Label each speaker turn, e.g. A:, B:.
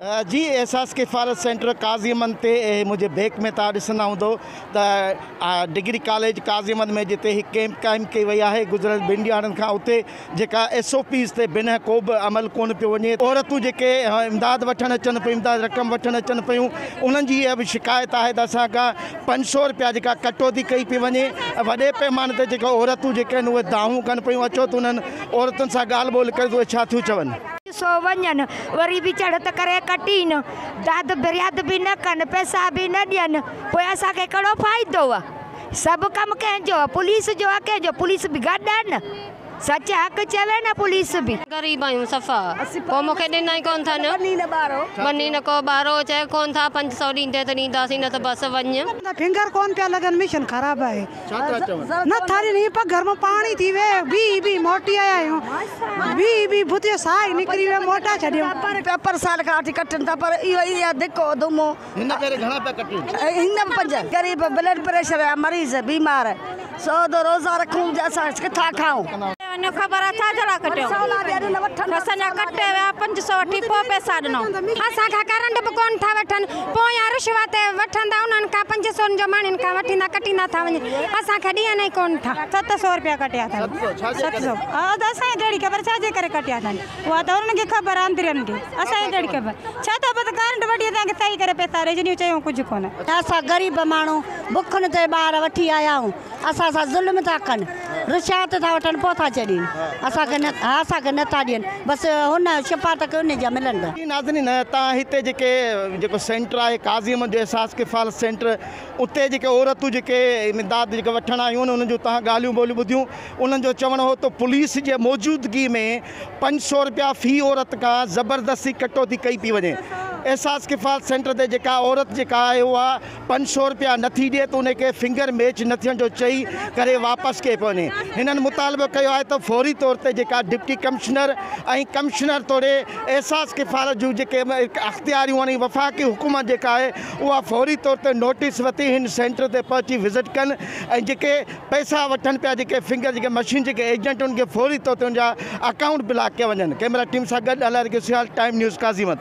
A: جي احساس ڪفالت سينٽر قاضي احمد تي منهنجي بيڪ ۾ توهان ڏسندا هوندو ته ڊگري ڪاليج قاضي احمد ۾ جتي هي ڪيمپ قائم ڪئي وئي آهي گذريل ٻن ڏهاڙن کان اتي جيڪا ايس او پيز تي بنهه ڪو به عمل ڪونه پيو وڃي عورتون جيڪي امداد وٺڻ اچن پيون امداد رقم وٺڻ اچن پيون انهن جي اها به شڪايت آهي ته اسان کان 500 رپيا جيڪا ڪٽوتي ڪئي پئي وڃي وڏي پيماني تي جيڪا عورتون جيڪي آهن اهي دانهون ڪن پيون اچو ته انهن عورتن سان ڳالهه ٻولهه ڪريون ته اهي ڇا ٿيون چون.
B: سو وڃن، وري به چڙهت ڪري ڪٽين، داد فرياد به نه ڪن، پئسا به نه ڏين، پوء اسان کي ڪهڙو فائدو آ؟ سڀ ڪم ڪنهن جو آ؟ پوليس جو آ ڪنهن جو؟ پوليس به گڏ آ نه، سچ حق چوي نه پوليس به.
C: غريب آهيون صفا پوء مون کي ڏنا ئي ڪونه ٿن ٻني نه ڪو ٻارو چئي ڪونه ٿا 500 ڏيندي ته ڏينداسين نه ته بس وڃ.
D: فنگر ڪونه پيا لڳن مشن خراب آهي.
A: ڇا ٿا چون؟
D: نه ٿا ڏين هي پگهر مان پاڻي ٿي ويو بيهي بيهي موٽي آيا آهيون بيهي بيهي بت جو ساهه ئي نڪري ويو موٽائي ڇڏيو.
E: پر سال کان وٺي ڪٽن ٿا پر اهو ئي آهي ڌڪو ڌمو.
A: هن ڀيري گهڻا پيا ڪٽين؟
E: هن به پنج. غريب بلڊ پريشر جا مريض بيمار سودو روزا رکون جي اسان ڪٿان کائون.
F: نه خبر آ ڇا جي لاء ڪٽيو اسان جا ڪٽي ويا 500 وٺي پوء پئسا ڏنو.
G: اسان کان ڪرنٽ به ڪونه ٿا وٺن پويان رشوت وٺندا انهن کان 500 جو ماڻهن کان وٺيندا ڪٽيندا ٿا وڃن اسان کي ڏين ئي ڪونه ٿا.
F: 700 روپيا ڪٽيا اٿن. 700 ها ته اسان کي ڪهڙي خبر ڇا جي ڪري ڪٽيا اٿن اها ته انهن کي خبر آ اندرين کي اسان کي ڪهڙي خبر ڇا ٿو پتو ڪرنٽ وٺي اسان کي صحيح ڪري پئسا ڏئي ڇڏيون چيون ڪجهه ڪونه.
H: اسان غريب ماڻهو بکن تي ٻار وٺي آيا آهيون اسان سان ظلم ٿا ڪن رشوت ٿا وٺن پوء ٿا ڇڏين اسان کي نه ها اسان کي نه ٿا ڏين بس هن شفاعت کي ان جا ملن ٿا.
A: جي ناظرين تان هتي جيڪي جيڪو سينٽر آهي قاضي احمد جو احساس ڪفالت سينٽر اتي جيڪي عورتون جيڪي امداد جيڪي وٺڻ آيون آهن انهن جون تان ڳالهيون ٻولهيون ٻڌيون انهن جو چوڻ هو ته پوليس جي موجودگي ۾ 500 رپيا في عورت کان زبردستي ڪٽوتي ڪئي پئي وڃي احساس ڪفالت سينٽر تي جيڪا عورت جيڪا آهي اها 500 رپيا نه ٿي ڏئي ته ان کي فنگر ميچ نه ٿيڻ جو چئي ڪري واپس ڪئي پيو وڃي. هنن مطالبو ڪيو آهي ته فوري طور تي جيڪا ڊپٽي ڪمشنر ۽ ڪمشنر توڙي احساس ڪفالت جون جيڪي اختياريون آهن ۽ وفاقي حڪومت جيڪا آهي اها فوري طور تي نوٽيس وٺي هن سينٽر تي پهچي وزٽ ڪن ۽ جيڪي پئسا وٺن پيا جيڪي فنگر جيڪي مشين جيڪي ايجنٽ انهن کي فوري طور تي ان جا اڪائونٽ بلاڪ ڪيا وڃن. ڪئميرا ٽيم سان گڏ الارڪ سيال ٽائيم نيوز قاضي احمد.